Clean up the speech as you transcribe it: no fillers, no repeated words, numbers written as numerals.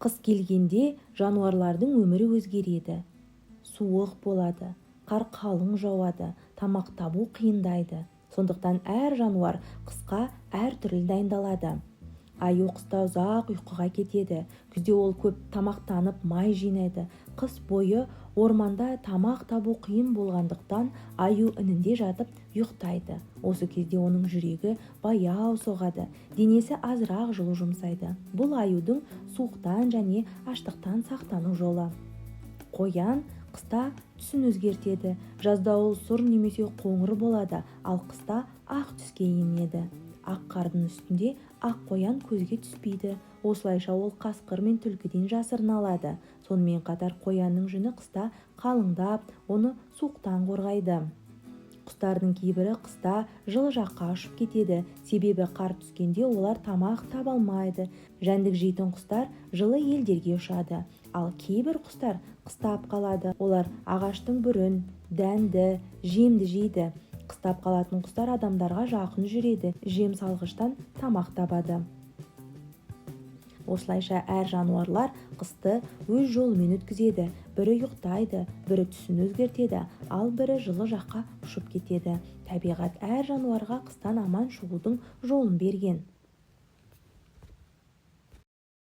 Қыс келгенде жануарлардың өмірі өзгереді. Суық болады, қар қалың жауады, тамақ табу қиындайды. Сондықтан әр жануар қысқа әртүрлі дайындалады. Аю қыста ұзақ ұйқыға кетеді. Күзде ол көп тамақтанып, май жинайды. Қыс бойы орманда тамақ табу қиын болғандықтан, аю інінде жатып ұйықтайды. Осы кезде оның жүрегі баяу соғады, денесі азырақ жылу жұмсайды. Бұл аюдың суықтан және аштықтан сақтану жолы. Қоян қыста түсін өзгертеді. Жазда ол сұр немесе қоңыр болады, ал қыста ақ түске енеді. Ақ қардың үстінде ақ қоян көзге түспейді. Осылайша ол қасқыр мен түлкіден жасырына алады. Сонымен қатар қоянның жүні қыста қалыңдап, оны суықтан қорғайды. Құстардың кейбірі қыста жылы жаққа ұшып кетеді, себебі қар түскенде олар тамақ таба алмайды. Жәндік жейтін құстар жылы елдерге ұшады, ал кейбір құстар қыстап қалады. Олар ағаштың бүрін, дәнді, жемді жейді. Қыстап қалатын құстар адамдарға жақын жүреді, жем салғыштан тамақ табады. Осылайша әр жануарлар қысты өз жолымен өткізеді. Бірі ұйықтайды, бірі түсін өзгертеді, ал бірі жылы жаққа ұшып кетеді. Табиғат әр жануарға қыстан аман шығудың жолын берген.